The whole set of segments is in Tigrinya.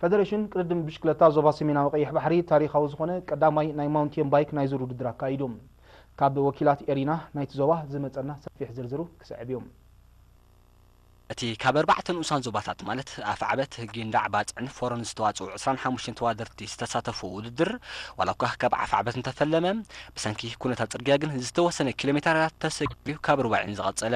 ፌደሬሽን ቅድድም ብሽክለታ ዞባ ሰሜናዊ ቀይሕ ባሕሪ ታሪኻዊ ዝኾነ ቀዳማይ ናይ ማውንቴን ባይክ ናይ ዙር ውድድር ኣካይዱ። ካብ ወኪላት ኤሪና ናይቲ ዞባ ዝመጸና ሰፊሕ ዝርዝሩ ክስዕብ እዩ። እቲ ካብ ኣርባዕተ ንኡሳን ዞባታት ማለት ኣፍዓበት፣ ጊንዳዕ፣ ባጽዕን ፎሮን ዝተዋጽኡ ዕስራን ሓሙሽተን ተወዳደርቲ ዝተሳተፉ ውድድር ዋላ እኳ ካብ ኣፍዓበት እንተፈለመ ብሰንኪ ኩነታት ጽርግያ ግን ዝተወሰነ ኪሎ ሜትራት ተሰጊሩ ካብ ርባዒን ዝቐጸለ።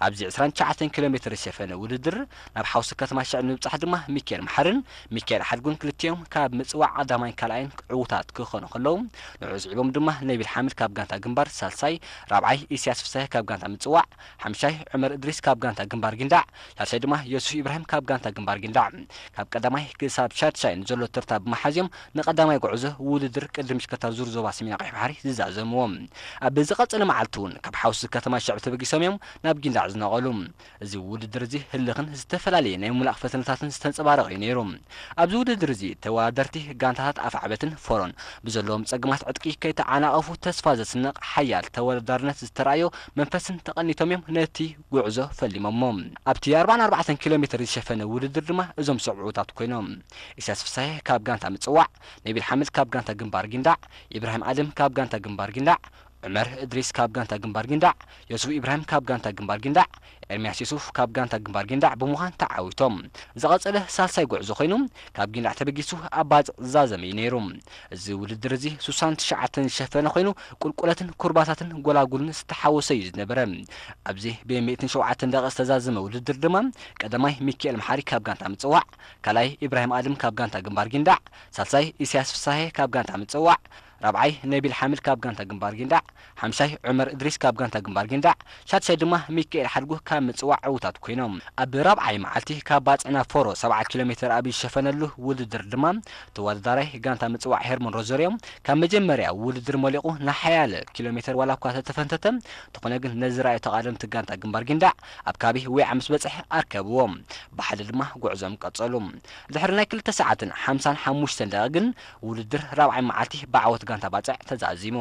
ኣብዚ ዕስራን ትሽዓተን ኪሎ ሜትር ዝሸፈነ ውድድር ናብ ሓውሲ ከተማ ሽዕ ንምብጻሕ ድማ ሚካኤል መሓርን ሚካኤል ሓድጉን ክልቲኦም ካብ ምጽዋዕ ቀዳማይን ካልኣይን ዕዉታት ክኾኑ ከለዉ ንዕኡ ስዒቦም ድማ ነቢል ሓምድ ካብ ጋንታ ግንባር ሳልሳይ፣ ራብዓይ ኢሳያስ ፍሳሄ ካብ ጋንታ ምጽዋዕ ሓምሻይ ዑመር እድሪስ ካብ ጋንታ ግንባር ጊንዳዕ፣ ሻድሻይ ድማ ዮሱፍ ኢብራሂም ካብ ጋንታ ግንባር ጊንዳዕ። ካብ ቀዳማይ ክሳብ ሻድሻይ ንዘሎ ተርታ ብምሓዝዮም ንቀዳማይ ጉዕዞ ውድድር ቅድድም ብሽክለታ ዙር ዞባ ሰሜን ቀይሕ ባሕሪ ዝዛዘምዎ። ኣብ ዝቐጸለ መዓልቲ እውን ካብ ሓውሲ ከተማ ሽዕ ተበጊሶም እዮም ናብ ጊንዳዕ ዝነቐሉ። እዚ ውድድር እዚ ህልኽን ዝተፈላለየ ናይ ምምላቕ ፈተነታትን ዝተንጸባረቐ እዩ ነይሩ። ኣብዚ ውድድር እዚ ተወዳደርቲ ጋንታታት ኣፍዓበትን ፎሮን ብዘለዎም ጸገማት ዕጥቂ ከይተዓናቐፉ ተስፋ ዘስንቕ ሓያል ተወዳዳርነት ዝተራእዮ መንፈስን ተቐኒቶም እዮም ነቲ ጉዕዞ ፈሊሞሞ። ኣብቲ ኣርባዓን ኣርባዕተን ኪሎ ሜትር ዝሸፈነ ውድድር ድማ እዞም ሰብዑታት ኮይኖም። ኢሳያስ ፍሳሄ ካብ ጋንታ ምጽዋዕ፣ ነቢል ሓምድ ካብ ጋንታ ግንባር ጊንዳዕ፣ ኢብራሂም ኣደም ካብ ጋንታ ግንባር ጊንዳዕ፣ ዑመር እድሪስ ካብ ጋንታ ግንባር ጊንዳዕ፣ ዮሱፍ ኢብራሂም ካብ ጋንታ ግንባር ጊንዳዕ፣ ኤርሚያስ ዮሱፍ ካብ ጋንታ ግንባር ጊንዳዕ ብምዃን ተዓዊቶም። ዝቐጸለ ሳልሳይ ጉዕዞ ኮይኑ ካብ ጊንዳዕ ተበጊሱ ኣብ ባጽዕ ዝዛዘም እዩ ነይሩ። እዚ ውድድር እዚ ስሳን ትሽዓተን ዝሸፈነ ኮይኑ ቁልቁለትን ኩርባታትን ጎላጉልን ዝተሓወሰ እዩ ዝነበረ። ኣብዚ ብሚእትን ሸውዓተን ደቂቕ ዝተዛዘመ ውድድር ድማ ቀዳማይ ሚካኤል መሓሪ ካብ ጋንታ ምጽዋዕ፣ ካልኣይ ኢብራሂም ኣድም ካብ ጋንታ ግንባር ጊንዳዕ፣ ሳልሳይ ኢሳያስ ፍሳሄ ካብ ጋንታ ምጽዋዕ፣ ራብዓይ ነቢል ሓምድ ካብ ጋንታ ግንባር ጊንዳዕ፣ ሓምሻይ ዑመር እድሪስ ካብ ጋንታ ግንባር ጊንዳዕ፣ ሻድሻይ ድማ ሚካኤል ሓድጉ ካብ ምጽዋዕ ዕዉታት ኮይኖም። ኣብ ራብዓይ መዓልቲ ካብ ባጽዕ ናብ ፎሮ ሰብዓ ኪሎ ሜትር ኣብ ዝሸፈነሉ ውድድር ድማ ተወዳዳራይ ጋንታ ምጽዋዕ ሄርሞን ሮዘርዮ ካብ መጀመርያ ውድድር መሊቑ ንሓያለ ኪሎ ሜትር ዋላ እኳ ተተፈንተተ፣ እንተኾነ ግን ነዚ ራእይ ተቓደምቲ ጋንታ ግንባር ጊንዳዕ ኣብ ከባቢ ዊዓ ምስ በጽሐ ኣርከብዎ። ብሓደ ድማ ጉዕዞም ቀጸሉ። ድሕሪ ናይ ክልተ ሰዓትን ሓምሳን ሓሙሽተን ደቂቕ ግን ውድድር ራብዓይ መዓልቲ ብዓወት ጋንታ ባጽዕ ተዛዚሙ።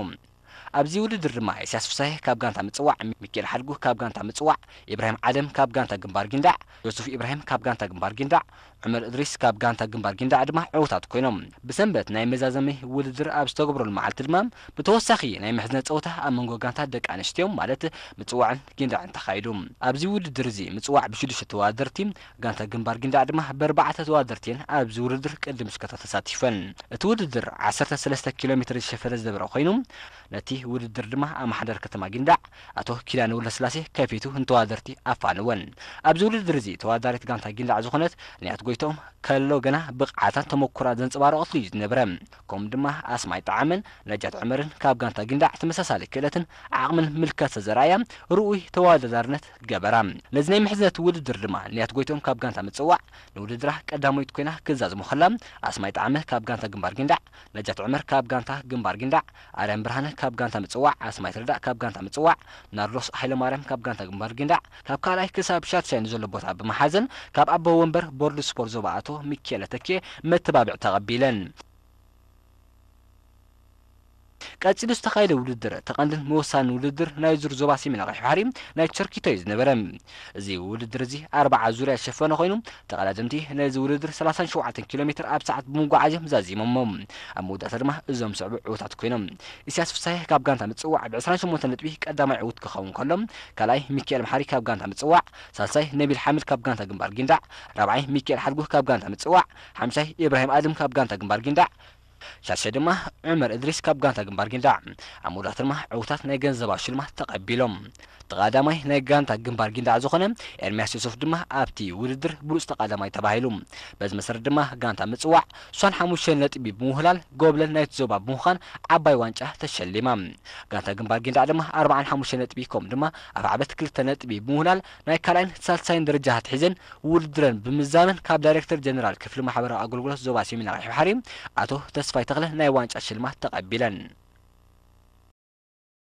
ኣብዚ ውድድር ድማ ኢሳያስ ፍሳሄ ካብ ጋንታ ምጽዋዕ፣ ሚካኤል ሓድጉ ካብ ጋንታ ምጽዋዕ፣ ኢብራሂም ዓደም ካብ ጋንታ ግንባር ጊንዳዕ፣ ዮሱፍ ኢብራሂም ካብ ጋንታ ግንባር ጊንዳዕ፣ ዑመር እድሪስ ካብ ጋንታ ግንባር ጊንዳዕ ድማ ዕዉታት ኮይኖም። ብሰንበት ናይ መዛዘሚ ውድድር ኣብ ዝተገብረሉ መዓልቲ ድማ ብተወሳኺ ናይ ምሕዝነት ጸወታ ኣብ መንጎ ጋንታ ደቂ ኣንስትዮ ማለት ምጽዋዕን ጊንዳዕን ተኻይዱ። ኣብዚ ውድድር እዚ ምጽዋዕ ብሽዱሽተ ተወዳደርቲ፣ ጋንታ ግንባር ጊንዳዕ ድማ ብኣርባዕተ ተወዳደርቲ እየን ኣብዚ ውድድር ቅድድም ብሽክለታ ተሳቲፈን። እቲ ውድድር ዓሰርተ ሰለስተ ኪሎ ሜትር ዝሸፈነ ዝነበረ ኮይኑ፣ ነቲ ውድድር ድማ ኣመሓዳሪ ከተማ ጊንዳዕ ኣቶ ኪዳነ ወልደስላሴ ከፊቱ ንተወዳደርቲ ኣፋነወን። ኣብዚ ውድድር እዚ ተወዳዳሪት ጋንታ ጊንዳዕ ዝኾነት ንያት ጎይቶም ከሎ ገና ብቕዓታን ተመኩራን ዘንጸባረቐትሉ እዩ ዝነበረ። ከምኡ ድማ ኣስማይ ጠዓመን ነጃት ዑመርን ካብ ጋንታ ጊንዳዕ ተመሳሳሊ ክእለትን ዓቕምን ምልከት ዘርኣያ ርኡይ ተወዳዳርነት ገበራ። ነዚ ናይ ምሕዝነት ውድድር ድማ ንያት ጎይቶም ካብ ጋንታ ምጽዋዕ ንውድድራ ቀዳመይቲ ኮይና ክዛዝሞ ከላ፣ ኣስማይ ጠዓመ ካብ ጋንታ ግንባር ጊንዳዕ፣ ነጃት ዑመር ካብ ጋንታ ግንባር ጊንዳዕ፣ ኣርያም ብርሃነ ካብ ጋንታ ምጽዋዕ፣ ኣስማይ ትርዳእ ካብ ጋንታ ምጽዋዕ፣ ናርዶስ ሃይለማርያም ካብ ጋንታ ግንባር ጊንዳዕ ካብ ካልኣይ ክሳብ ሻድሻይ ንዘሎ ቦታ ብምሓዘን ካብ ኣቦ ወንበር ቦርድ ስፖርት ዞባ ኣቶ ሚካኤለ ተኬ መተባብዒ ተቐቢለን። ቀጺሉ ዝተኻየደ ውድድር እቲ ቀንድን መወሳኒ ውድድር ናይ ዙር ዞባ ሰሜን ቀይሕ ባሕሪ ናይ ቸርኪቶ እዩ ዝነበረ። እዚ ውድድር እዚ ኣርባዓ ዙርያ ዝሸፈነ ኮይኑ ተቐዳደምቲ ነዚ ውድድር ሰላሳን ሸውዓተን ኪሎ ሜትር ኣብ ሰዓት ብምጉዓዝ እዮም ዛዚሞሞ። ኣብ መወዳእታ ድማ እዞም ዝስዕቡ ዕዉታት ኮይኖም። ኢሳያስ ፍሳሄ ካብ ጋንታ ምጽዋዕ ብ ዕስራን ሸሞንተን ነጥቢ ቀዳማይ ዕዉት ክኸውን ከሎ ካልኣይ ሚካኤል መሓሪ ካብ ጋንታ ምጽዋዕ፣ ሳልሳይ ነቢል ሓምድ ካብ ጋንታ ግንባር ጊንዳዕ፣ ራብዓይ ሚካኤል ሓድጉ ካብ ጋንታ ምጽዋዕ፣ ሓምሻይ ኢብራሂም ኣድም ካብ ጋንታ ግንባር ጊንዳዕ፣ ሻድሻይ ድማ ዑመር እድሪስ ካብ ጋንታ ግንባር ጊንዳዕ። ኣብ መወዳእታ ድማ ዕዉታት ናይ ገንዘባዊ ሽልማት ተቐቢሎም። እቲ ቀዳማይ ናይ ጋንታ ግንባር ጊንዳዕ ዝኾነ ኤርሚያስ ዮሱፍ ድማ ኣብቲ ውድድር ብሉጽ ተቐዳማይ ተባሂሉ። በዚ መሰረት ድማ ጋንታ ምጽዋዕ ስሳን ሓሙሽተን ነጥቢ ብምውህላል ጎብለል ናይቲ ዞባ ብምዃን ዓባይ ዋንጫ ተሸሊማ። ጋንታ ግንባር ጊንዳዕ ድማ ኣርባዓን ሓሙሽተን ነጥቢ ከምኡ ድማ ኣፍዓበት ክልተ ነጥቢ ብምውህላል ናይ ካልኣይን ሳልሳይን ደረጃታት ሒዘን ውድድረን ብምዛመን ካብ ዳይሬክተር ጀነራል ክፍሊ ማሕበራዊ ኣገልግሎት ዞባ ሰሜን ቀይሕ ባሕሪ ኣቶ ተስፋይ ተኽለ ናይ ዋንጫ ሽልማት ተቐቢለን።